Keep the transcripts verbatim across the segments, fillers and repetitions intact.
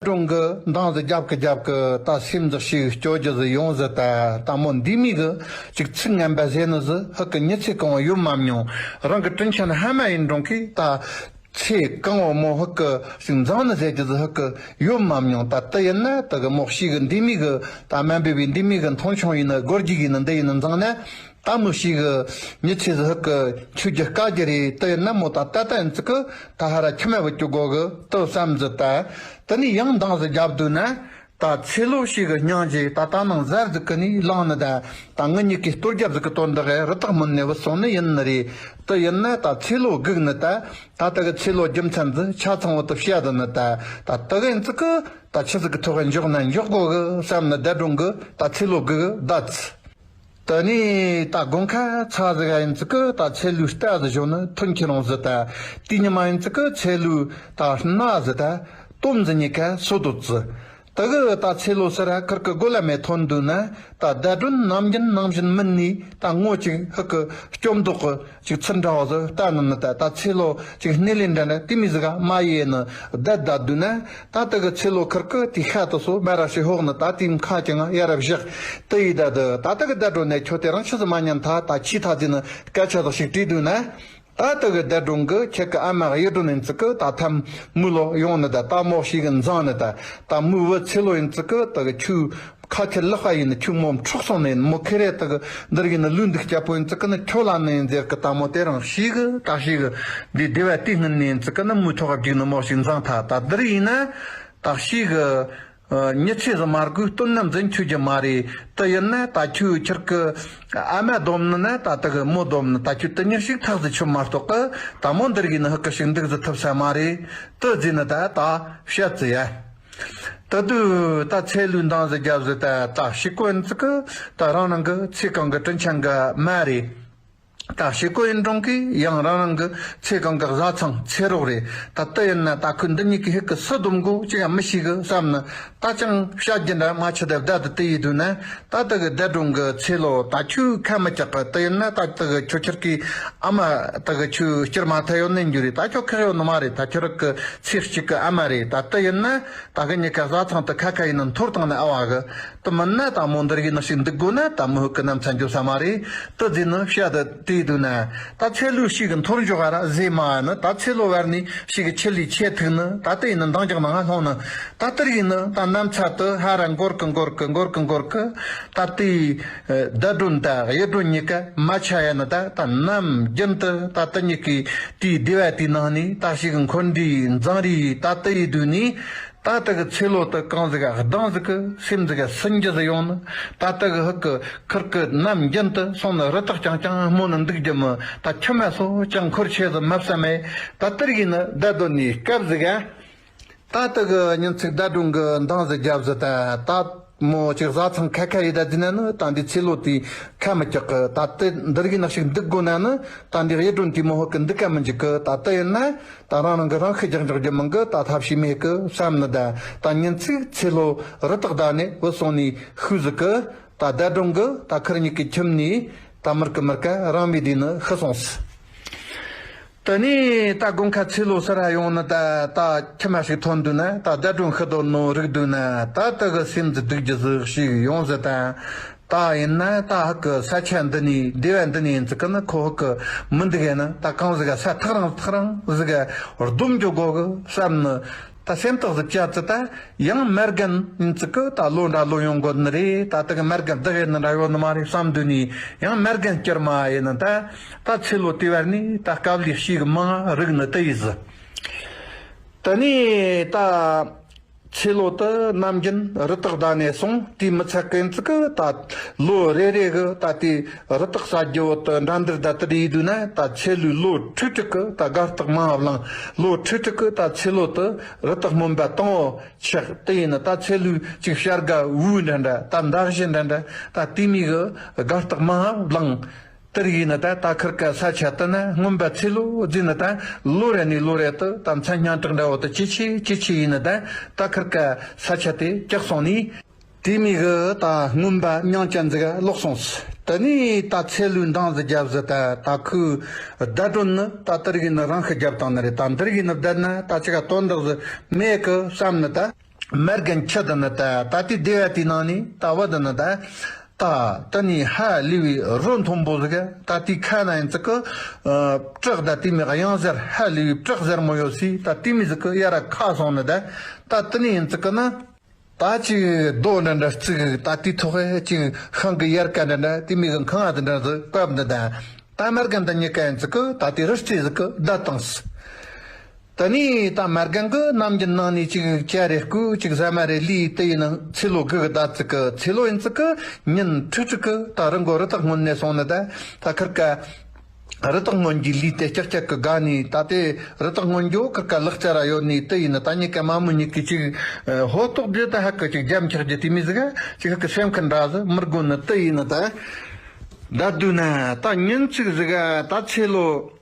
སྒྲུང་གི་འདང་ཟིག་རྒྱབ་གི་རྒྱབ་གི་ད་སེམས་ཟིག་ཞིག་སྐྱོ་རྒྱུ་ཟིག་ཡོང་ཟིག་ད་ད་མོ་འདི་མི་གི་ཅིག་ཚིག་ངན་པ་ཟེར་ནི་ཟིག་ཧི་གི་མྱི་ཚེ་གང་བོ་ཡོད་མ་མྱོང་། རང་གི་དྲིན་ཆེན་ཧ་མ་ཡིན་རུང་གི་ད་ཚེ་གང་བོ་མོ་ཧི་གི་ཞིག་འཛིང་ནི་ཟེར་རྒྱུ་ཟིག་ཧི་གི་ཡོད་མ་མྱོང་། ད་དེ་ཡིན་ན་དེ་གི་མོ་ཞིག་གི་འདི་མི་གི་ད་སྨན་པའི་བའི་འདི་མི་གི་མཐོང་ཆུང་ཡིན་ནི་སྒོར་རྒྱུག་ཡིན་ནི་འདི་ཡིན་ནི་འཛིང་ནས། ད་མོ་ཞིག་གི་མྱི་ཚེ་ཟིག་གི་ཆུ་རྒྱུ་དཀའ་རྒྱུ་རེད། དེ་ཡིན་ན་མོ་ད་ལྟ་ལྟ་ཡིན་ཙི་གི་ད་ཧ་ར་ཁྱི་མ་བུ་ཅུ་གོ་གི་དེ་བསམ་ཟིག་ད། དེ་ནས་ཡང་འདང་ཟིག་རྒྱབ་དུས་ན་ད་ཚེ་ལོ་ཞིག་གི་སྙིང་རྗེ་ད་ད་ནང་གཟར་ཟིག་གི་ནས་ལངས་ནི་ད། ད་ངི་གཉིས་ཀའི་གཏོར་རྒྱབ་ཟིག་གི་དོན་དག་གི་རི་དྭགས་མུན་ནས་བུད་སོང་ནི་ཡིན་ནི་རེད། དེ་ཡིན་ན་ད་ཚེ་ལོ་སྒུག་ནི་ད། ད་ལྟ་གི་ཚེ་ལོ་རྒྱུ་མཚན་ཟིག་ཆ་ཚང་བོ་དེ་བཤད་དུ་ནི་ད། ད་དེ་གི་ཡིན་ཙི་གི་ད་ཆི་ཟིག་གི་ཐོག་གི་འཇོག་ན་འཇོག་གོ་གི་བསམ་ནི་ད་སྒྲུང་གི་ད་ཚེ་ལོ་སྒུག་གི་ད་ཚི། དེ་ནས་ད་དགོང་ཁ་ཚ་ཟིག་ག་ཡིན་ཙི་གི་ད་ཚེ་ལོའི་རྟ་ཟིག་བཞོན་ནི་ཐོན་ཁྱེར་རུང་ཟིག་ད། དེའི་ཉི་མ་ཡིན་ཙི་གི་ཚེ་ལོའི་ད་སྣ་ཟིག་ད་སྟོབས་ཟིག་གཉིས་ཀ་སོ་དོད་ཙི། དེ་གི་ད་ཚེ་ལོ་སི་ར་ཁིར་གི་སྒོ་ལ་མེ་ཐོན་དུས་ན་ད་ཟླ་སྒྲོན་ནམ་རྒྱུན་ནང་བཞིན་མིན་ནི་ད་ངོ་ཅིག་ཧི་གི་སྐྱོབ་མདོག་གི་ཅིག་ཚུར་འདྲ་བ་ཟིག་ལྟ་ནི་ནི་ད། ད་ཚེ་ལོ་ཅིག་སྣེ་ལེན་འདྲ་འདྲ་དེ་མི་ཟིག་ག་མ་ཡེ་ནི་བསྡད་བསྡད་དུས་ན། ད་དེ་གི་ཚེ་ལོ་ཁིར་གི་དེའི་ཤ་དེ་སོ་མ་ར་ཞིག་ཕོག་ནི་ད་དེའི་ཁ་ཅིག་ང་ཡ་རབས་བཞག་དེ་ཡི་ད་དེ་ད་དེ་གི་ཟླ་སྒྲོན་ནས་ཁྱོད་དེ་རིང་ཆི་ཟིག་མ་ཉན་ཐ་ད་ཁྱི་ཐ་ཟིག་ནི་སྐད་ཆ་ཟིག་ཞིག་དྲིས་དུས་ན། ད་དེ་གི་ཟླ་སྒྲོན་གི་ཁྱེད་ཀི་ཨ་མ་གཡུ་སྒྲོན་ཡིན་ཙི་གི་ད་ཐམ་མུ་ལོ་ཡོང་ནི་ད། ད་མོ་ཞིག་གི་འཛིང་ནི་ད། ད་མུ་བུ་ཚེ་ལོ་ཡིན་ཙི་གི་དེ་གི་ཁྱོད་ཁ་ཁྱེར་ལག་པ་ཡིན་ནི་ཁྱོད་མོ་འཕྲོག་སོང་ནི་ཡིན། མོ་ཁེ་རེ་དེ་གི་འདིར་གི་ནི་ལུས་འདུག་སྐྱ་པོ་ཡིན་ཙི་གི་ནི་ཁྱོད་ལ་ནི་ཡིན་ཟེར་གི། ད་མོ་དེ་རིང་ཞིག་གི་ད་ཞིག་གི་འདི་སྡེ་བ་དེའི་སྔུན་ནི་ཡིན་ཙི་གི་ནི་མུ་ཐོག་ག་བརྒྱུག་ནི་མོ་ཞིག་འཛིང་ཐ། ད་འདིར་ཡིན་ན་ད་ཞིག་གི་ཨ། མྱི་ཚེ་ཟིག་མ་དགོས་དོན་ནམ་འཛིན་ཆོག་རྒྱུ་མ་རེད། དེ་ཡིན་ན་ད་ཁྱོད་ཁྱེར་གི་ཨ་མ་སྡོམ་ནི་ན་ད་དེ་གི་མོ་སྡོམ་ནི་ད་ཁྱོད་དེ་ཉིན་ཞིག་ཐག་ཟིག་ཆོད་མ་གཏོགས་གི་ད་མོ་འདིར་གི་ནི་ཧི་གི་ཞིག་འདུག་ཟིག་ཐུབ་ས་མ་རེད། དེ་ཟིག་ནི་ད་ད་བཤད་ཙི་ཡ། དེ་དུས་ད་ཚེ་ལོས་འདང་ཟིག་རྒྱབ་ཟིག་ད། ད་ཞིག་གོ་ཡིན་ཙི་གི་ད་རང་རང་གི་ཚེ་གང་གི་དྲིན་ཆེན་གི་མ་རེད། ད་ཞིག་གོ་ཡིན་རུང་གི་ཡང་རང་རང་གི་ཚེ་གང་གི་བཟའ་ཚང་ཚེ་རོགས་རེད། ད་དེ་ཡིན་ན་ད་ཁོས་འདི་གཉིས་ཀྱི་ཧིག་གི་སུ་སྡོམ་དགོ་ཅི་ཡང་མི་ཤེས་གི་བསམ་ནི། ད་ཅང་བཤད་རྒྱུ་འདྲ་མ་ཆི་དེ་བསྡད་དེ་དེ་ཡི་དུས་ན། ད་དེ་གི་ཟླ་སྒྲོན་གི་ཚེ་ལོ་ད་ཁྱོད་ཁ་མི་གྲག་གི། དེ་ཡིན་ན་ད་དེ་གི་ཁྱོད་ཁྱེར་གི་ཨ་མ་དེ་གི་ཁྱོད་སྐྱུར་མ་ཐལ་ཡོད་ནི་འགྱུར་རེད། ད་ཁྱོད་ཁག་ཡོད་ནི་མ་རེད། ད་ཁྱོད་རང་གི་ཚེ་གཅིག་གི་ཨ་མ་རེད། ད་དེ་ཡིན་ན་ད་གི་གཉིས་ཀ་བཟའ་ཚང་དེ་ཁ་ཁ་ཡིན་ནི་འཐོར་བཏང་ནི་ཨ་བ་གི། དེ་མིན་ན་ད་མོ་འདིར་གི་ནི་ཞིག་འདུག་དགོས་ན་ད་མི་ཧུག་གི་ནམ་ཚ་འགྱོ་ས་མ་རེད། དེ་ཟིག་ནི་བཤད་དེ་དེ་དུས་ན། ད་ཚེ་ལོས་ཞིག་གི་འཐོར་འཇོག་ག་ར་ཟེ་མ་ནི། ད་ཚེ་ལོ་བར་ནི་ཞིག་གི་ཆི་ལི་ཆེ་ཐུག་ནི། ད་དེ་ཡིན་ནི་འདང་རྒྱག་ནང་ང་ལྷུང་ནི། ད་དེར་ཡིན་ནི་ད་ནམ་ཚ་དེ་ཧ་ར་འགོར་གི་འགོར་གི་འགོར་གི་འགོར་གི། ད་དེ་ཟླ་སྒྲོན་ད་གཡུ་སྒྲོན་གཉིས་ཀ་མ་ཆ་ཡ་ནི། ད་ད་ནམ་རྒྱུན་དུ་ད་དེ་གཉིས་ཀྱི་དེའི་སྡེ་བ་དེའི་ནང་ནས་ད་ཞིག་གི་འཁོན་འདྲིས་འཛིང་རེས་ད་དེ་ཡི་དུས་ནི། ད་ལྟ་གི་ཚེ་ལོ་དེ་གང་ཟིག་ག་སྡང་ཟིག་གི་སེམས་ཟིག་ག་སུན་འགྱུར་ཟིག་ཡོང་ནི། ད་ལྟ་གི་ཧུག་གི་ཁུར་གི་ནམ་རྒྱུན་དུ་སོང་ནི་རི་དྭགས་རྐྱང་རྐྱང་རྨོ་ནི་འདུག་རྒྱུ་མོ་ད་ཁྱི་མ་སོ་ཅང་འཁོར་ཆེ་ཟིག་མ་བསམ་མེད། ད་དེར་གི་ནི་ཟླ་སྒྲོན་ནི་སྐབས་ཟིག་ག་ད་ལྟ་གི་ཉིན་ཚིག་ཟླ་སྒྲོན་གི་འདང་ཟིག་རྒྱབ་ཟིག་ད་ད་མོ་ཅིག་བཟའ་ཚང་ཁ་ཁ་ཡི་ད་ཟིན་ན་ནི། ད་འདི་ཚེ་ལོ་དེ་ཁ་མི་གྲག་གི། ད་ལྟ་འདིར་གི་ནག་ཞིག་འདུག་དགོས་ན་ནི། ད་འདི་གཡུ་སྒྲོན་དེ་མོ་ཧུག་གི་འདུག་ག་མི་འཇུག་གི། ད་ལྟ་ཡིན་ན། ད་རང་རང་གི་རང་ཤི་རྒྱག་འཇོག་རྒྱུ་མང་གི་ད་ཐབས་ཤེས་མེད་གི་བསམ་ནི་ད། ད་ཉིན་ཚིག་ཚེ་ལོ་རི་དྭགས་བདའ་ནས་བུད་སོང་ནི་ཤུལ་ཟིག་གི། ད་ཟླ་སྒྲོན་གི་ད་ཁུར་གཉིས་ཀྱི་ཁྱིམ་ནས་ད་མར་གི་མར་ཀ་རང་མི་དེ་ནི་ཤི་སོང་སི། དེ་ནས་ད་དགོང་ཁ་ཚེ་ལོ་སི་ར་ཡོང་ནི་ད། ད་ཁྱི་མ་ཞིག་ཐོན་དུས་ན། ད་ཟླ་སྒྲོན་ཤི་དོ་ནོ་རིག་དུས་ན། ད་དེ་གི་སེམས་ཟིག་སྡུག་རྒྱུ་ཟིག་ཞིག་ཡོང་ཟིག་ད། ད་ཡིན་ན་ད་ཧུག་གི་ས་ཆ་འདི་ནས་སྡེ་བ་འདི་ནས་ཡིན་ཙི་གི་ནི་ཁོ་ཧུག་གི་མི་འདུག་གི་ན། ད་གང་ཟིག་ག་ས་ཐག་རིང་ཐག་རིང་ཟིག་ག་སྡོམ་འཇོག་དགོ་གི་བསམ་ནི། ད་སེམས་ཐག་ཟིག་བཅད་ཙི་ད་ཡང་མ་རྒན་ཡིན་ཙི་གི་ད་ལོ་འདྲ་ལོ་ཡོང་དགོ་ནི་རེད། ད་དེ་གི་མ་རྒན་བདག་ཡིན་ནི་འདྲ་ཡོད་ནི་མ་རེད་བསམ་དུས་ནས་ཡང་མ་རྒན་སྐྱུར་མ་ཡིན་ནི་ད། ད་ཚེ་ལོ་དེ་བར་ནས་ད་དཀའ་ལས་ཞིག་མང་རིག་ནི་དེ་ཡིན་ཟིག་དེ་ནས་ད། ཚེ་ལོ་དེ་ནམ་རྒྱུན་རི་དྭགས་བདའ་ནས་སོང་། དེ་མི་ཚད་གི་ཙི་གི་ད་ལོ་རེ་རེ་གི་ད་དེ་རི་དྭགས་ཟ་རྒྱུ་བོ་དེ་འགྲན་བསྡུར་ད་དེ་རེ་ཡི་དུས་ན། ད་ཚེ་ལོའི་ལོ་ཁྲི་ཁྲི་གི་ད་དགའ་རྟགས་མང་བ་བླངས། ལོ་ཁྲི་ཁྲི་གི་ད་ཚེ་ལོ་དེ་རི་དྭགས་རྨོན་པ་དང་བོ་ཆགས། དེ་ཡིན་ན་ད་ཚེ་ལོའི་ཅིག་བྱ་དགའ་བུ་འདྲ་འདྲ་ད་མདའ་གཞུ་འདྲ་འདྲ་ད་དེ་མི་གི་དགའ་རྟགས་མང་བ་བླངས། དེར་ཡིན་ན་ད་ད་ཁིར་ཀ་ས་ཆ་དེ་ན་རྔོན་པ་ཚེ་ལོ་ཟིན་ན་ད་ལོ་རེ་ནས་ལོ་རེ་དུ་ད་མཚན་སྙན་གྲགས་འདྲ་བོ་དུ་ཇེ་ཆེ་ཇེ་ཆེ་ཡིན་ན་ད་ད་ཁིར་ཀ་ས་ཆ་དེ་སྐྲག་སོང་ནས། དེ་མི་གི་ད་རྔོན་པ་མྱིང་ཅན་ཟིག་ལོག་སོང་སི། དེ་ནས་ད་ཚེ་ལོའི་འདང་ཟིག་རྒྱབ་ཟིག་ད་ད་ཁོའི་ཟླ་སྒྲོན་ནི་ད་དེར་ཡིན་ན་རང་ཤི་རྒྱབ་བཏང་ནི་རེད། ད་འདིར་ཡིན་ན་བསྡད་ན་ད་ཅི་ག་དོན་དག་ཟིག་མེད་གི་བསམ་ནི་ད། མ་རྒན་ཁྱི་འདི་ནི་ད་ད་དེ་སྡེ་བ་དེའི་ནང་ནས་ད་བུ་འདི་ནི་ད། ད་ད་ནི་ཧ་ལས་པའི་རོ་མཐོན་པོ་ཟིག་ག་ད་དེའི་ཁ་ན་ཡིན་ཙི་གི་ཨ་བྲག་ད་དེ་མོ་གཡང་གཟར་ཧ་ལས་པའི་བྲག་གཟར་མོ་ཡོད་སའི་ད་དེ་མོ་ཟིག་གི་ཡར་ཁ་སོང་ནི་ད། ད་དེ་ནས་ཡིན་ཙི་གི་ན། ད་ཅིག་རྡོ་འདྲ་འདྲ་བརྩིགས། ད་དེའི་ཐོག་ཅིག་ཤིང་གི་ཡལ་ག་འདྲ་འདྲ་དེ་མོ་གི་ཁང་བ་དེ་འདྲ་ཟིག་བཀབ་ནི་ད། ད་མ་རྒན་དང་གཉིས་ཀ་ཡིན་ཙི་གི་ད་དེ་རི་རྩེ་ཟིག་གི་བསྡད་བཏང་སི། དེ་ནས་ད་མ་རྒན་གི་ནམ་རྒྱུན་ནང་ནས་ཅིག་ཅ་རེ་སྐུ་ཅིག་ཟ་མ་རེ་ལུས་དེ་ཡིན་ན་ཚེ་ལོ་སྒུག་གི་བསྡད་ཙི་གི། ཚེ་ལོ་ཡིན་ཙི་གི་ཉིན་ཁྲིག་ཁྲིག་གི་ད་རི་མགོ་རི་དྭགས་རྔོན་ནས་སོང་ནི་ད། ད་ཁིར་ཀ་རི་དྭགས་རྔོན་གྱི་ལུས་དེ་ཀྱག་ཀྱག་གི་དགའ་ནི་ད། དེ་རི་དྭགས་རྔོན་རྒྱུ་ཁིར་ཀ་ལག་ཆ་ར་ཡོད་ནི་དེ་ཡིན་ན་ད་གཉིས་ཀ་མ་མོ་གཉིས་ཀྱི་ཅིག་ཨ་ཧོ་ཏོག་དེ་ད་ཧ་ཀི་ཅིག་རྒྱབ་འཁྱག་རྒྱུ་དེ་མོ་ཟིག་ག་ཅིག་ཧ་ཀི་སེམས་ཁ་འདྲ་ཟིག་མི་དགོས་ནི་དེ་ཡིན་ནི་ད། ད་དུས་ན་ད་ཉིན་གཅིག་ཟིག་ག་ད་ཚེ་ལོ་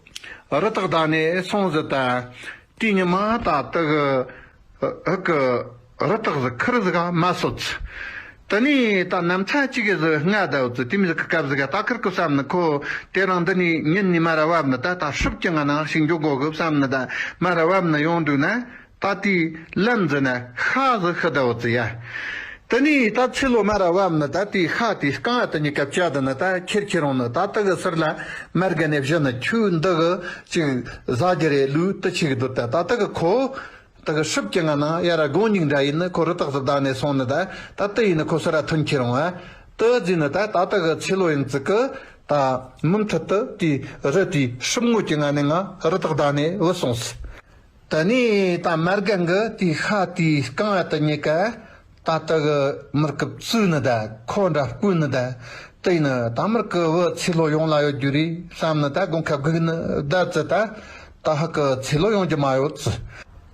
རི་དྭགས་བདའ་ནས་སོང་ཟིག་ད། དེའི་ཉི་མ་ད་དེ་གི་ཧ་གི་རི་དྭགས་ཟིག་ཁིར་ཟིག་ག་མ་གསོད་ཟིག་དེ་ནས་ད་ནམ་ཚ་གཅིག་གི་ཟིག་སྔ་ཟླ་བ་ཟིག་དེ་མོ་ཟིག་གི་སྐབས་ཟིག་ག་ད་ཁིར་ཀི་བསམ་ནི་ཁོ་དེ་རིང་འདི་ནས་ཉིན་ནས་མར་ར་བབས་ནི་ད། ད་སྲིབ་ཀྱི་ང་ནང་ཞིག་འགྱོ་དགོ་གི་བསམ་ནི་ད། མར་ར་བབས་ནི་ཡོང་དུས་ན་ད་དེའི་ལམ་ཟིག་ན་ཤ་ཟིག་ཤི་ད་བ་ཟིག་ཡ། དེ་ནས་ད་ཚེ་ལོ་མར་ར་བབས་ནི་ད་དེའི་ཤ་དེའི་རྐང་བ་དེ་གཉིས་ཀ་བཅད་དེ་ནི་ད་ཁྱེར་ཁྱེར་འོང་ནི་ད། དེ་གི་ཟུར་ལ་མ་རྒན་ནས་བཞི་ནི་ཁྱོད་འདི་གི་ཅིག་ཟ་རྒྱུ་རེད་ལུགས་དེ་ཆེ་གི་འདུག་ད། ད་དེ་གི་ཁོ། དེ་གི་སྲིབ་ཀྱི་ང་ནང་ཡར་ར་དགོང་ཉིག་འདྲ་ཡིན་ནི་ཁོ་རི་དྭགས་སུ་བདའ་ནས་སོང་ནི་ད། ད་དེ་ཡིན་ནི་ཁོ་སུ་ར་ཐོན་ཁྱེར་འོང་ཨ། དེ་ཟིན་ནི་ད་ད་དེ་གི་ཚེ་ལོ་ཡིན་ཙི་གི་ད་མུ་མཐུད་དུ་དེའི་རི་དེའི་སྲིབ་ངོས་ཀྱི་ང་ནས་ང་རི་དྭགས་བདའ་ནས་བུད་སོང་སི། དེ་ནས་ད་མ་རྒན་གི་དེའི་ཤ་དེའི་རྐང་བ་དེ་གཉིས་ཀ་ད་དེ་གི་མར་ཀི་བཙུགས་ནི་ད། ཁོ་འདྲ་བསྐུས་ནི་ད། དེ་ཡིན་ནི་ད་མར་ཀི་བུ་ཚེ་ལོ་ཡོང་ལ་ཡོད་རྒྱུ་རེད་བསམ་ནི་ད་དགོང་ཁ་སྒུག་ནི་བསྡད་ཙི་ད། ད་ཧ་ཀི་ཚེ་ལོ་ཡོང་རྒྱུ་མ་ཡོད་ཙི།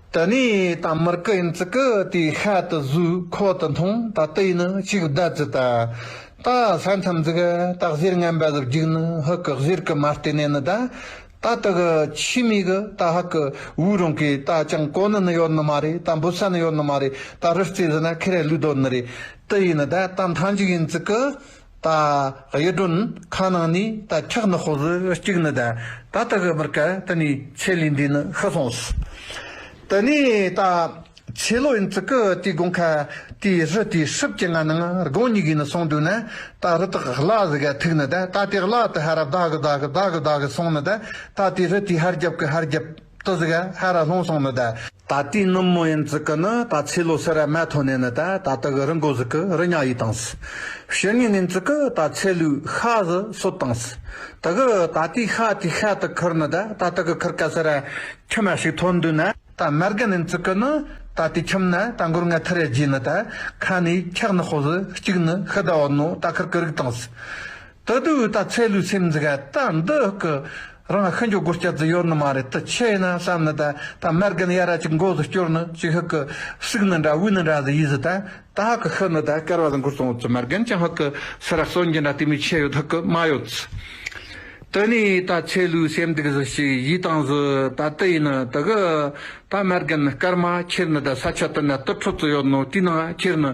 དེ་ནས་ད་མར་ཀི་ཡིན་ཙི་གི་དེའི་ཤ་དེ་ཟོས། ཁོ་དེ་འཐུང་། ད་དེ་ཡིན་ནི་ཅིག་བསྡད་ཙི་ད། ད་ས་མཚམས་ཟིག་ག་ད་གཟེར་ངན་པ་ཟིག་རྒྱུག་ནི་ཧ་ཀི་གཟེར་གི་མ་བལྟས་ནས་ནི་ད། ད་དེ་གི་ཆི་མི་གི་ད་ཧ་ཀི་འུ་རུང་གི་ད་ཅང་གོ་ནི་ནི་ཡོད་ནི་མ་རེད། ད་འབུ་ས་ནི་ཡོད་ནི་མ་རེད། ད་རི་རྩེ་ཟིག་ན་ཁེ་རེ་ལུས་སྡོད་ནི་རེད། དེ་ཡིན་ནི་ད་ད་མཐའ་མཇུག་ཡིན་ཙི་གི་ད་གཡུ་སྒྲོན་ཁ་ནང་ནས་ད་ཁྲག་ནག་པོ་ཟིག་སྐྱུག་ནི་ད། ད་དེ་གི་མར་ཀི་དེ་ནས་ཚེ་ལས་འདས་ནི་ཤི་སོང་སི། དེ་ནས་ད་ཚེ་ལོ་ཡིན་ཙི་གི་དེའི་དགོང་ཁ་དེའི་རི་དེའི་སྲིབ་ཀྱི་ང་ནང་དགོང་ཉིག་ཡིན་ནི་སོང་དུས་ན་ད་རི་དྭགས་གླ་ཟིག་ག་ཐུག་ནི་ད། ད་དེ་གླ་དེ་ཧ་ར་བདའ་གི་བདའ་གི་བདའ་གི་བདའ་གི་སོང་ནི་ད། ད་དེའི་རི་དེའི་ཧར་རྒྱབ་ཀི་ཧར་རྒྱབ་དེ་ཟིག་ག་ཧ་ར་ལྷུང་སོང་ནི་ད། ད་དེའི་ནུབ་མོ་ཡིན་ཙི་གི་ནི་ད་ཚེ་ལོ་སུ་ར་མ་ཐོན་ནས་ནི་ད། ད་དེ་གི་རི་མགོ་ཟིག་གི་རི་ཉག་ཡིས་བཏང་སི། ཕྱི་ཉིན་ཡིན་ཙི་གི་ད་ཚེ་ལོའི་ཤ་ཟིག་གསོད་བཏང་སི། དེ་གི་ད་དེའི་ཤ་དེའི་ཤ་དེ་ཁུར་ནི་ད། ད་དེ་གི་ཁུར་ཀ་སུ་ར་ཁྱིམ་མ་ཞིག་ཐོན་དུས་ན། ད་མ་རྒན་ཡིན་ཙི་གི་ནི་ད་དེའི་ཁྱིམ་ན་ད་མགོ་རྔ་ཐི་རེ་བརྗེས་ནི་ད། ཁ་ནས་ཁྲག་ནག་པོ་ཟིག་སྐྱུག་ནི་ཤི་ད་བ་ནོ་ད་ཁུར་ཀི་རིག་བཏང་སི། དེ་དུས་ད་ཚེ་ལོའི་སེམས་ཟིག་ག་ད་འདི་ཧ་ཀི་རང་ཤི་འགྱོ་དགོས་སྐྱ་ཟིག་ཡོད་ནི་མ་རེད། དེ་ཆི་ཡིན་ན་བསམ་ནི་ད། ད་མ་རྒན་ཡར་ར་ཅིག་མགོ་ཟིག་སྐྱོར་ནི་ཅིག་ཧ་ཀི་ཟུག་ནི་འདྲ་འུ་ནི་འདྲ་ཟིག་ཡིས་ཟིག་ད། ད་ཧ་ཀི་ཤི་ནི་ད་སྐལ་བ་ཟིག་འགོར་སོང་ཙི། མ་རྒན་ཅང་ཧ་ཀི་སུ་ར་གསོན་རྒྱུ་འདྲ་དེ་མོ་ཆི་ཡོད་ཧ་ཀི་མ་ཡོད་ཙི། དེ་ནས་ད་ཚེ་ལོའི་སེམས་སྡུག་ཟིག་ཞིག་ཡིས་བཏང་ཟིག་ད་དེ་ཡིན་ནི་དེ་གི་ད་མ་རྒན་སྐར་མ་ཁྱེར་ནི་ད་ས་ཆ་དེ་ན་དུར་ཁྲོད་ཙི་ཡོད་ནོ་དེའི་ནང་ཁྱེར་ནི།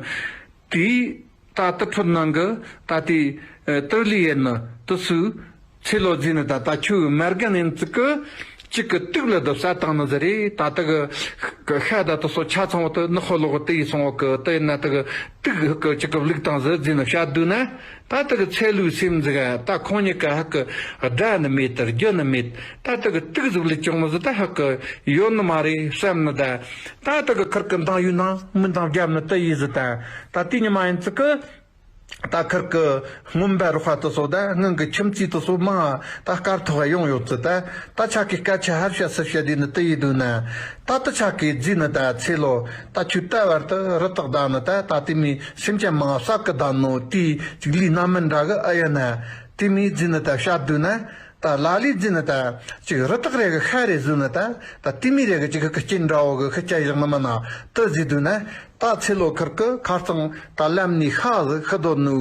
དེས་ད་དུར་ཁྲོད་ནང་གི་ད་དེའི་ཨ་དུར་ལུས་ཡིན་ནི་དེ་ཚོས་ཚེ་ལོ་བརྫིས་ནི་ད། ད་ཁྱོད་མ་རྒན་ཡིན་ཙི་གི་གཅིག་གི་དུག་ལ་དུ་བསད་བཏང་ནི་ཟིག་རེད། ད་དེ་གི་ཤ་ད་དེ་ཚོ་ཆ་ཚང་བ་དེ་ནག་པོ་ལོག་གི་དེ་ཡིས་སོང་བ་གི། དེ་ཡིན་ན་དེ་གི་དུག་གི་གཅིག་གི་བླུགས་བཏང་ཟིག་བརྫིས་ནི་བཤད་དུས་ན། ད་དེ་གི་ཚེ་ལོའི་སེམས་ཟིག་ག་ད་ཁོང་གཉིས་ཀ་ཧ་ཀི་དགྲ་ནི་མེད་དེ་རྒྱུ་ནི་མེད། ད་དེ་གི་དུག་ཟིག་བླུགས་བཅུག་ནི་ཟིག་ད་ཧ་ཀི་ཡོད་ནི་མ་རེད་བསམ་ནི་ད། ད་དེ་གི་ཁུར་གི་མདང་ཡུལ་ནང་མི་མདང་བརྒྱབ་ནི་དེ་ཡིས་ཟིག་ད། ད་དེའི་ཉི་མ་ཡིན་ཙི་གི་ད་ཁུར་གི་རྔོན་པ་རོགས་པ་དེ་ཚོ་ད་སྔོན་གི་ཁྱིམ་མཚེས་དེ་ཚོ་མང་ད་སྐབས་ཐོག་ག་ཡོང་ཡོད་ཙི་ད། ད་ཆ་གི་སྐད་ཆ་ཧར་བཤད་ཚུར་བཤད་དེ་ནི་དེ་ཡིས་དུས་ན། ད་དེ་ཆ་གི་བརྫིས་ནི་ད་ཚེ་ལོ་ད་ཁྱོད་ད་བར་དུ་རི་དྭགས་བདའ་ནི་ད། ད་དེ་མོ་སེམས་ཅན་མང་བསད་གི་བདའ་ནོ་དེའི་ཅིག་ལུས་རྣམ་སྨིན་འདྲ་གི་ཨེ་ཡིན་ན། དེ་མོ་བརྫིས་ནི་ད་བཤད་དུས་ན། ད་ལ་ལས་བརྫིས་ནི་ད་ཅིག་རི་དྭགས་རེ་གི་ཤ་རེ་ཟོས་ནི་ད། ད་དེ་མོ་རེ་གི་ཅིག་གི་རྐུ་རྐྱེན་འདྲ་བོ་གི་ཤི་ཆ་བཞག་ནི་མིན་ན་དེ་བརྫིས་དུས་ན། ད་ཚེ་ལོ་ཁུར་གི་ཁ་རྩང་ད་ལམ་ནས་ཤ་ཟིག་ཤི་སྡོད་ནོ་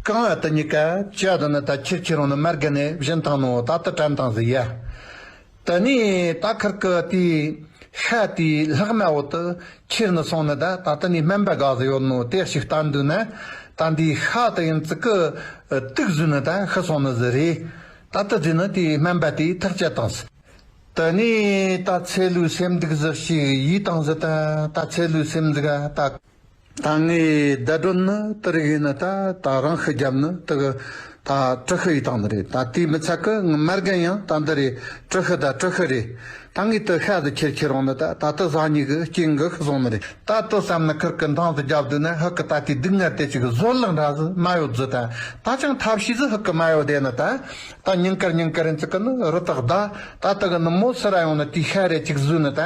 རྐང་བ་དེ་གཉིས་ཀ་བཅད་དེ་ནི་ད་ཁྱེར་ཁྱེར་འོང་ནི་མ་རྒན་ནས་བྱིན་བཏང་ནོ་ད་དེ་དྲན་བཏང་ཟིག་ཡ། དེ་ནས་ད་ཁུར་གི་དེའི་ཤ་དེའི་ལྷག་མ་བོ་དེ་ཁྱེར་ནི་སོང་ནི་ད། ད་དེ་ནས་སྨན་པ་ག་ཟིག་ཡོད་ནོ་དེ་ཞིག་བསྟན་དུས་ན། ད་འདིའི་ཤ་དེ་ཡིན་ཙི་གི་དུག་ཟོས་ནི་ད་ཤི་སོང་ནི་ཟིག་རེད། ད་དེ་བརྫིས་ནི་དེའི་སྨན་པ་དེས་ཐག་བཅད་བཏང་ཟིག་དེ་ནས་ད་ཚེ་ལོའི་སེམས་སྡུག་ཟིག་ཞིག་ཡིད་དང་ཟིག་ད་ད་ཚེ་ལོའི་སེམས་ཟིག་ད། ད་ངའི་ཟླ་སྒྲོན་ནི་དེ་རིག་ཡིན་ནི་ད་ད་རང་ཤི་རྒྱབ་ནི་དེ་གི་ད་དྲི་ཤི་ཡིས་བཏང་ནི་རེད། ད་དེའི་མི་ཚད་གི་ངི་མ་རྒན་ཡང་ད་འདི་རེད། དྲི་ཤི་ད་དྲི་ཤི་རེད། ད་ངས་དེ་ཤ་ཟིག་ཁྱེར་ཁྱེར་འོང་ནི་ད་ད་དེ་བཟའ་ཉི་གི་རྐྱེན་གི་ཤི་སོང་ནི་རེད། ད་དེ་བསམ་ནི་ཁིར་གི་འདང་ཟིག་རྒྱབ་དུས་ན་ཧི་གི་ད་དེའི་སྡུག་བསྔལ་དེ་ཅིག་བཟོད་གླགས་འདྲ་ཟིག་མ་ཡོད་ཟིག་ད་ད་ཅང་ཐབས་ཤེས་ཟིག་ཧི་གི་མ་ཡོད་དེ་ནི་ད། ད་ཉིན་དཀར་ཉིན་དཀར་ཡིན་ཙི་གི་ནི་རི་དྭགས་ད་ད་ད་གི་ནི་མོ་སི་ར་ཡོང་ནི་དེའི་ཤ་རེ་ཅིག་ཟོས་ནི་ད།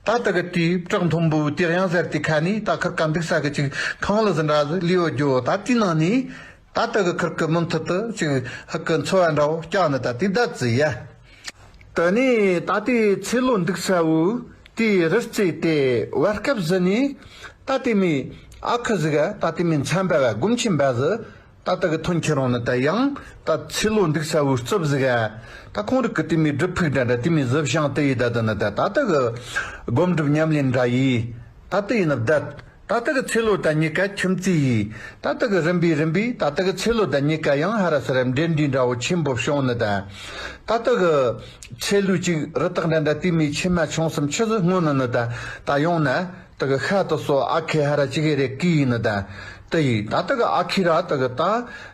ད་ད་གི་དེའི་བྲག་མཐོན་པོའི་དེའི་གཡང་གཟར་དེའི་ཁ་ནས་ད་ཁིར་ཀ་འདུག་ས་གི་ཅིག་ཁང་གླུ་ཟིག་འདྲ་ཟིག་ལུས་ཡོད་རྒྱུ་ད་དེའི་ནང་ནས་ད་ད་གི་ཁིར་གི་མུ་མཐུད་དུ་ཅིག་ཧི་གི་འཚོ་བ་འདྲ་བོ་བསྐྱངས་ནི་ད་དེའི་ཟླ་ཙི་ཡ། དེ་ནས་ད་དེའི་ཚེ་ལོ་འདུག་ས་བོའི་དེའི་རི་རྩེ་དེ་བར་སྐབས་ཟིག་ནས་ད་དེ་མོའི་ཨ་ཁུ་ཟིག་ག་ད་དེ་མོའི་མཚན་པ་བ་སྒོམ་ཆེན་པ་ཟིག་ད་ལྟ་གི་ཐོན་ཁྱེར་འོང་ནི་ད་ཡང་ད་ཚེ་ལོ་འདུག་ས་བོའི་རྩིབས་ཟིག་ག་ད་ཁོང་རིགས་ཀྱི་དེ་མོའི་སྒྲུབ་ཕུག་འདྲ་འདྲ་དེ་མོའི་གཟི་བྱང་དེ་ཡི་ད་དུ་ནི་ད་ད་ལྟ་གི་སྒོམ་སྒྲུབ་ཉམས་ལེན་འདྲ་ཡིས་ད་དེ་ཡི་ནི་བསྡད། ད་ལྟ་གི་ཚེ་ལོ་ད་གཉིས་ཀ་ཁྱིམ་མཚེས་ཡིས་ད་ལྟ་གི་རིམ་པས་རིམ་པས་ད་ལྟ་གི་ཚེ་ལོ་ད་གཉིས་ཀ་ཡང་ཧ་ར་ས་ར་འབྲེལ་འདྲིས་འདྲ་བོ་ཆེན་པོ་བྱུང་ནི་ད། ད་ལྟ་གི་ཚེ་ལོའི་ཅིག་རི་དྭགས་འདྲ་འདྲ་དེ་མོའི་མཆི་མ་ཆུང་གསུམ་ཆུ་ཟིག་སྔོན་ནི་ནི་ད་ད་ཡོང་ན། དེ་གི་ཤ་དེ་སོ་ཨ་ཁེ་ཧ་ར་ཅི་གེ་རེ་ཀི་ཡིན་ནི་ད། དེ་ཡིས་ད་ལྟ་གི་ཨ་ཁེ་ར་དེ་གི་ད་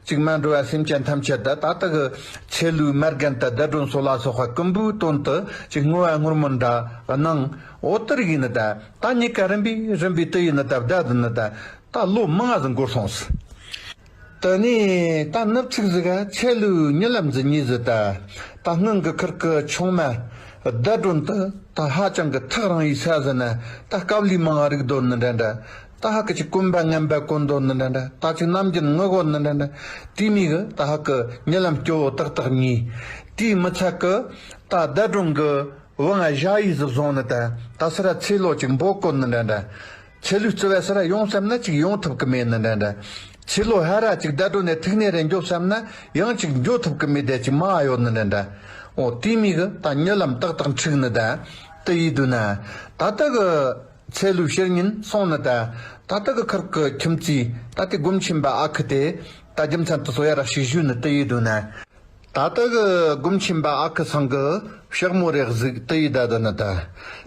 ཅིག་མ་འགྲོ་བ་སེམས་ཅན་ཐམས་ཅད་ད་ད་ལྟ་གི་ཚེ་ལོའི་མ་རྒན་ད་ཟླ་སྒྲོན་སོ་ལ་སོགས་པ་ཀུན་པོའི་དོན་དུ་ཅིག་བསྔོ་བ་སྔོན་མོ་འདྲ་གནང་འོ་དེ་རིགས་ཡིན་ནི་ད། ད་གཉིས་ཀ་རིམ་པས་རིམ་པས་དེ་ཡིན་ནི་ད་བསྡད་ཟིན་ནི་ད་ད་ལོ་མང་ང་ཟིག་འགོར་སོང་ཟིག་དེ་ནས་ད་ནུབ་ཚིགས་ཟིག་ག་ཚེ་ལོའི་རྨི་ལམ་ཟིག་རྨིས་ཟིག་ད། ད་སྔོན་གི་ཁུར་གི་ཆུང་མ་ཟླ་སྒྲོན་དེ་ད་ཧ་ཅང་གི་ཐག་རིང་བའི་ས་ཟིག་ན་ད་དཀའ་ལས་མང་ང་རིག་སྡོད་ནི་འདྲ་འདྲ། ད་ཧ་གི་ཅིག་གོམ་པ་ངན་པ་གོན་སྡོད་ནི་འདྲ་འདྲ། ད་ཅིག་ནམ་རྒྱུན་ངུ་གོ་ནི་འདྲ་འདྲ། དེ་མོ་གི་ད་ཧ་གི་རྨི་ལམ་སྐྱོ་བོ་ཏག་ཏག་རྨིས། དེའི་མི་ཚད་གི་ད་ཟླ་སྒྲོན་གི་བུ་ང་ཞ་ཡིས་ཟིག་བཟུང་ནི་ད། ད་སི་ར་ཚེ་ལོ་ཅིག་འབོད་གོ་ནི་འདྲ་འདྲ། ཚེ་ལོའི་རྩིབས་བ་སི་ར་ཡོང་བསམ་ན་ཅིག་ཡོང་ཐུབ་གི་མེད་ནི་འདྲ་འདྲ། ཚེ་ལོ་ཧ་ར་ཅིག་ཟླ་སྒྲོན་ནས་ཐུག་ནས་རེ་འགྱོ་བསམ་ན་ཡང་ཅིག་འགྱོ་ཐུབ་གི་མེད་དེ་ཅིག་མ་ཡོད་ནི་འདྲ་འདྲ། འོ་དེ་མོ་གི་ད་རྨི་ལམ་ཏག་ཏག་འཁྲིག་ནི་ད། དེ་ཡིས་དུས་ན་ད་ལྟ་གི་ཚེ་ལོའི་ཕྱི་ཉིན་སོང་ནི་ད། ད་ལྟ་གི་ཁུར་གི་ཁྱིམ་མཚེས་ད་དེ་སྒོམ་ཆེན་པ་ཨ་ཁུ་དེ་ད་རྒྱུ་མཚན་དེ་ཚོ་ཡ་ར་ཞིག་ཞུས་ནི་དེ་ཡིས་དུས་ན། ད་ལྟ་གི་སྒོམ་ཆེན་པ་ཨ་ཁུ་ཚང་གི་ཕྱག་མོ་རེ་གཟིགས་དེ་ཡི་ད་ད་ནི་ད། ད་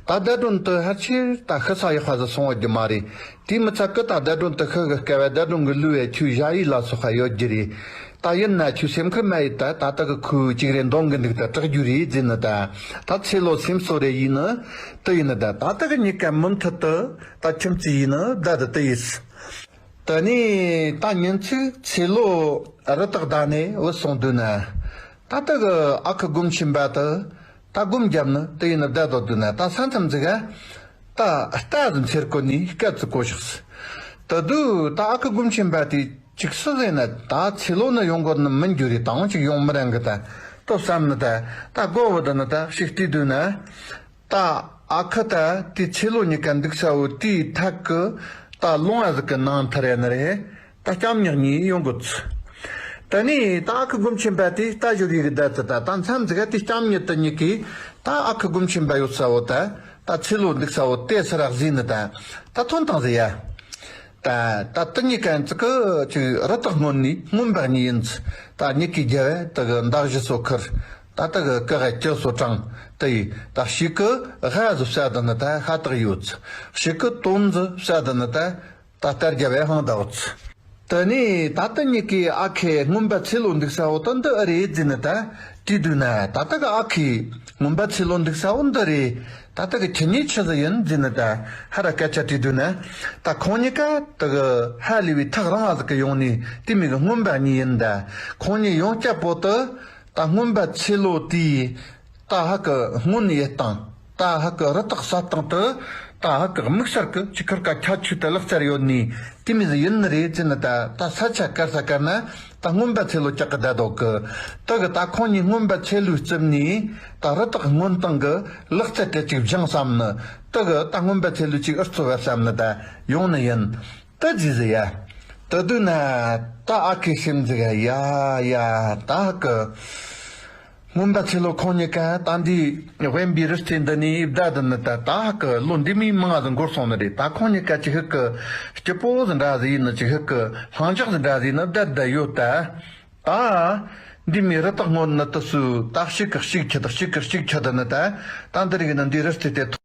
ཟླ་སྒྲོན་དེ་ཕལ་ཆེར་ད་ཤི་ས་ཡག་པ་ཟིག་སོང་བ་རྒྱུ་མ་རེད། དེ་མི་ཚད་གི་ད་ཟླ་སྒྲོན་དེ་ཤི་གི་སྐབས་བ་ཟླ་སྒྲོན་གི་ལུས་བས་ཁྱོའི་ཞ་ཡི་ལ་སོགས་པ་ཡོད་རྒྱུ་རེད། ད་ཡིན་ན་ཁྱོའི་སེམས་ཁུར་མ་ཡི་ད་ད་ལྟ་གི་ཁོའི་ཅིག་རེ་འདོང་གི་འདུག་ད་དྲག་རྒྱུ་རེད་ཟེར་ནི་ད། ད་ཚེ་ལོ་སེམས་གསོ་རེ་ཡིན་ནི་དེ་ཡིན་ནི་ད། ད་ལྟ་གི་གཉིས་ཀ་མུ་མཐུད་དུ་ད་ཁྱིམ་མཚེས་ཡིན་ནི་ད་ད་དེ་ཡིས། དེ་ནས་ད་ཉིན་ཅིག་ཚེ་ལོ་རི་དྭགས་བདའ་ནས་བུད་སོང་དུས་ན། ད་ལྟ་གི་ཨ་ཁུ་སྒོམ་ཆེན་པ་དེ་ད་སྒོམ་བརྒྱབ་ནི་དེ་ཡིན་ནི་བསྡད་དོ་དུས་ན། ད་ས་མཚམས་ཟིག་ག་ད་རྟ་ཟིག་འཚེར་གོ་ནི་སྐད་ཅིག་གོ་ཤག་ཟིག་དེ་དུས་ད་ཨ་ཁུ་སྒོམ་ཆེན་པ་དེས་ཅིག་སུ་ཟེར་ན་ད་ཚེ་ལོ་ནི་ཡོང་གོ་ནི་མིན་རྒྱུ་རེད། ད་འོང་ཅིག་ཡོང་མི་རན་གི་ད་དེ་བསམ་ནི་ད། ད་སྒོ་བུད་དེ་ནི་ད་ཞིག་བལྟས་དུས་ན། ད་ཨ་ཁུ་ད་དེ་ཚེ་ལོ་གཉིས་ཀ་འདུག་ས་བོ་དེའི་ཐད་གི་ད་ལུང་བ་ཟིག་གི་ནང་ཐར་ཡ་ནི་རེད། ད་སྐྱམ་ཉག་གཉིས་ཡོང་གོ་ཚུ། དེ་ནས་ད་ཨ་ཁུ་སྒོམ་ཆེན་པ་དེས་ད་ཞོར་ཡི་གི་བསྡད་ཚུ་ད། ད་མཚམས་ཟིག་ག་དེ་སྐྱམ་ཉག་དེ་གཉིས་ཀས་ད་ཨ་ཁུ་སྒོམ་ཆེན་པ་ཡོད་ས་བོ་ད་ད་ཚེ་ལོ་འདུག་ས་བོ་དེ་སི་ར་གཟིགས་ནི་ད། ད་ཐོན་བཏང་ཟིག་ཡ། ད་ད་དེ་གཉིས་ཀ་ཙི་གི་ཅིག་རི་དྭགས་རྔོན་ནི་རྔོན་པ་གཉིས་ཡིན་ཚུ། ད་གཉིས་ཀའི་རྒྱབ་བ་དེ་གི་མདའ་གཞུ་སོ་ཁུར། ད་དེ་གི་ཀི་ག་གྱི་སོ་དྲངས། དེ་ཡིས་ད་ཞིག་གི་ཝ་ཟིག་བསད་དེ་ནི་ད་ཤ་སྟག་ཡོད་ཚུ། ཞིག་གི་དོམ་ཟིག་བསད་དེ་ནི་ད་ད་རྟ་རྒྱབ་བ་འཕངས་བཏང་ཚུ། དེ་ནས་ད་དེ་གཉིས་ཀས་ཨ་ཁུ་རྔོན་པ་ཚེ་ལོ་འདུག་ས་བོ་ད་འདི་ཨེ་རེད་ཟེར་ནི་ད་དྲིས་དུས་ན། ད་དེ་གི་ཨ་ཁུས་རྔོན་པ་ཚེ་ལོ་འདུག་ས་བོ་འདི་རེད། ད་ལྟ་གི་ཁྱེད་གཉིས་ཆི་ཟིག་ཡིན་ཟེར་ནི་ད་ཧ་ར་སྐད་ཆ་དྲིས་དུས་ན། ད་ཁོང་གཉིས་ཀ་དེ་གི་ཧ་ལས་པའི་ཐག་རིང་བ་ཟིག་གི་ཡོང་ནི་དེ་མོ་གི་རྔོན་པ་གཉིས་ཡིན་ད། ཁོང་གཉིས་ཡོང་སྐྱབས་པོ་དེ་ད་རྔོན་པ་ཚེ་ལོ་དེས་ད་ཧ་གི་རྔོན་ཡེ་སྟངས། ད་ཧ་གི་རི་དྭགས་བསད་སྟངས་དེ་ད་ཧ་གི་དམིགས་བསལ་གི་ཅིག་ཁུར་ཀ་ཁྱད་ཆོས་དེ་ལག་རྩལ་ཡོད་ནི་དེ་མོ་ཟིག་ཡིན་ནི་རེད་ཟེར་ནི་ད། ད་ས་ཆ་དཀར་ས་དཀར་ན། ད་རྔོན་པ་ཚེ་ལོ་སྐྲག་གི་བསྡད་དོ་གི། དེ་གི་ད་ཁོང་གཉིས་རྔོན་པ་ཚེ་ལོའི་རྩིབས་ནས་ད་རི་དྭགས་རྔོན་སྟངས་གི་ལག་རྩལ་དེ་ཅིག་སྦྱངས་བསམ་ནི། དེ་གི་ད་རྔོན་པ་ཚེ་ལོ་ཅིག་ཨུ་ཚུགས་བ་བསམ་ནི་ད་ཡོང་ནི་ཡིན། དེ་ཟིག་ཟེར་ཡ། དེ་དུས་ན་ད་ཨ་ཁུའི་སེམས་ཟིག་ག་ཡ་ཡ་ད་གི་རྔོན་པ་ཚེ་ལོ་ཁོང་གཉིས་ཀ་ད་འདི་དབེན་པའི་རི་རྩེ་འདི་ནས་བསྡད་དེ་ནི་ད་ད་གི་ལོ་འདི་མོ་མང་ང་ཟིག་འགོར་སོང་ནི་རེད། ད་ཁོང་གཉིས་ཀ་ཅིག་ཧི་གི་སྐྱིད་པོ་ཟིག་འདྲ་ཟིག་ཡིན་ནི། ཅིག་ཧི་གི་ལྷིང་འཇགས་ཟིག་འདྲ་ཟིག་ཡིན་ནི་བསྡད་བསྡད་ཡོད་ད། ད་ འདི་མི་རི་དྭགས་སྔོན་ནི་དུ་སུ་ད་གཅིག་གི་གཅིག་ཁྱི་དང་གཅིག་གི་གཅིག་ཁྱི་དང་ནི་ད། ད་འདི་རིགས་ནི་འདི་རི་རྩེ་དེ་